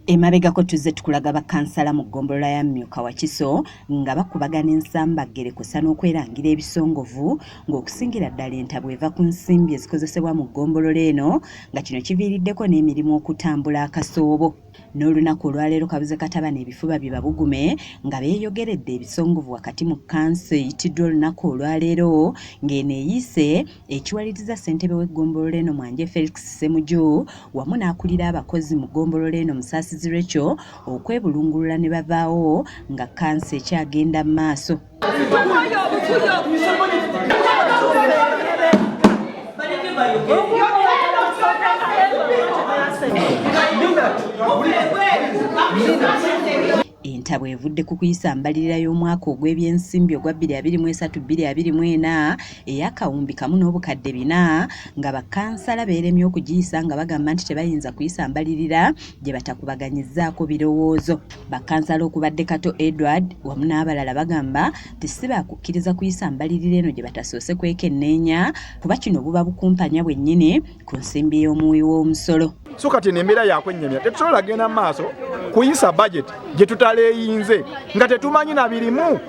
Emabegako tuzze tukulaga bakansala mu ggombolola ya Myuka Wakiso nga bakubagana ensambaggere kw'ossa n'okwerangira ebisongovu ng'okusingira ddala entabwe eva ku nsimbi ezikozesebwa mu ggombolola eno nga kino kiviiriddeko n'emirimu okutambula akasoobo. N'olunaku olwaleero kabuze katabana ebifuba bibabugume nga beeyogeredde ebisongovu wakati mu kkanso eyitiddwa olunaku olwaleero ng'eno eyise ekiwaliriza ssentebe w'eggombolola eno Mwanje Felix Ssemuju wamu n'akulira abakozi mu ggombolola eno Musaasizi Rachel okwebulungulula ne bavaawo nga kkanso ekyagenda mu maaso. Entabwe evudde ku kuyisa mbalirira y'omwaka ogw'ebyensimbi ogwa 2023-2024 ey'akawumbi kamu n'obukadde bina nga bakansala beeremye okugiyisa nga bagamba nti tebayinza kuyisa mbalirira gye batakubaganyizzaako birowoozo. Bakansala okubadde Kato Edward wamu n'abalala bagamba nti si baakukkiriza kuyisa mbalirira eno gye batasoose kwekenneenya kuba kino buba bukumpanya bwennyini ku nsimbi y'omuwi w'omusolo. So kati eno embeera yakwennyamira, tetusobola genda mu maaso kuyisa budget gye tutaleeyinze nga tetumanyi na birimu.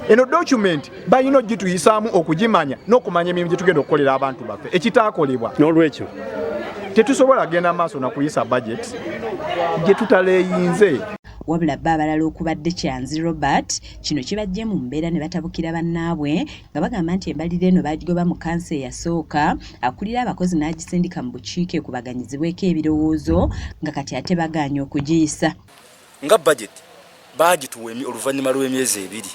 Eno document balina ogituyisaamu okugimanya n'okumanya emirimu gye tugenda okukolera abantu baffe ekitaakolebwa. N'olwekyo tetusobola genda maaso na kuyisa budget gye tutaleeyinze. Wabula bo abalala okubadde Kyanzi Robert kino kibaggye mu mbeera ne batabukira bannaabwe nga bagamba nti embalirira eno baagigoba mu kkanso eyasooka akulira abakozi n'agisindika mu bukiiko ekubaganyizibweko ebirowoozo nga kati ate bagaanye okugiyisa. Nga budget baagituwa oluvannyuma lw'emyezi ebiri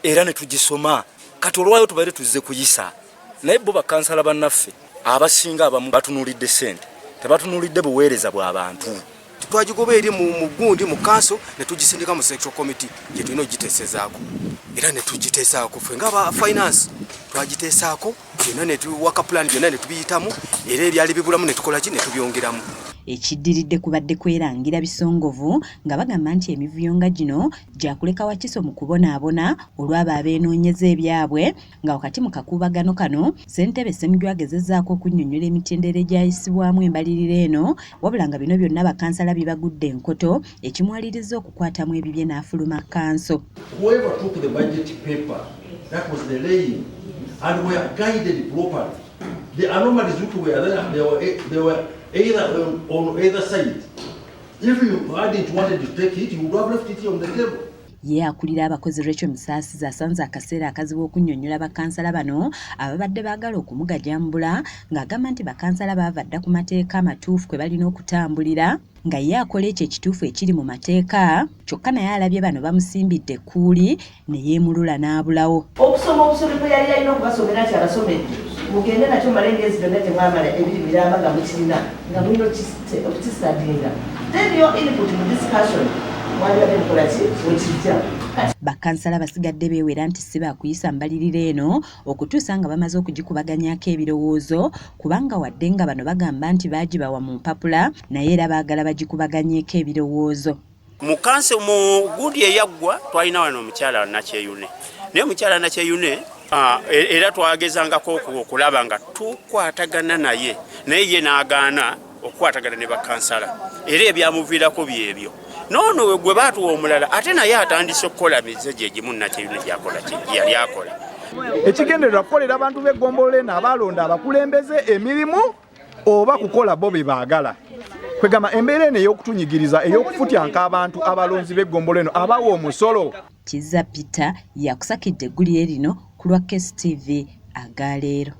era ne tugisoma, kati olwayo tubaire tuzze kuyisa, naye bo bakansala bannaffe abasinga abamu batunuulidde ssente, tebatunuulidde buweereza bw'abantu. Twagigoba eri mu gundi mu kanso ne tugisindika mu central committee gye tulina ogiteesezaako, era ne tugiteesaako ffe nga ba finance twagiteesaako byonna ne tuwaka plan byonna ne tubiyitamu, era ebyali bibulamu ne tukola ki ne tubyongeramu. Ekiddiridde kubadde kwerangira bisongovu nga bagamba nti emivuyo nga gino gyakuleka Wakiso mu kubonaabona olw'abo abeenoonyeza ebyabwe nga wakati mu kakuubagano kano ssentebe Ssemujju agezezzaako okunnyonnyola emitendera egyayisibwamu embalirira eno wabula nga bino byonna bakansala bibagudde enkoto ekimuwalirizza okukwatamu ebibye n'afuluma kkanso. Whoever took the budget paper, that was the laying, and were guided properly. The anomalies which were there, they were either on either side. If you hadn't wanted to take it, you would have left it on the table. Ye akulira abakozi Rachel Musaasizi asanze akaseera akazibu okunnyonnyola bakansala bano ababadde baagala okumugajambula ng'agamba nti bakansala baava dda ku mateeka amatuufu kwe balina okutambulira nga ye akola ekyo ekituufu ekiri mu mateeka, kyokka naye alabye bano bamusimbidde ekkuuli ne yeemulula n'abulawo. Okusoma obusomi bwe yali alina okubasomera nti abasomedde mugende nakyo mumale emyezi gyonna gye mwamala ebiri miramba nga mukirina nga mulina okukistudyinga, then your input mu discussion mwandibadde mukola ki wekijja. Bakansala basigadde beewera nti si baakuyisa mbalirira eno okutuusa nga bamaze okugikubaganyaako ebirowoozo kubanga wadde nga bano bagamba nti baagibawa mu mpapula naye era baagala bagikubaganyeeko ebirowoozo. Mu kanso mu gundi eyaggwa twalina wano omukyala Nakyeyune, naye omukyala Nakyeyune era twagezangako okulaba nga tukwatagana naye, naye ye n'agaana okukwatagana ne bakansala era ebyamuviirako byebyo. Noono gwe baatuwa omulala ate naye atandise okukola mize gye gimu Nakyeyune gyakola gye yali akola. Ekigendererwa kukolera abantu b'eggombolola eno abaalonda abakulembeze emirimu oba kukola bo bye baagala. Kwegamba embeera eno ey'okutunyigiriza ey'okufutyanka abantu abalonzi b'eggombolola eno abawa omusolo. Kizza Peter yakusakidde eggulire lino ku lwa KSTV agaleero.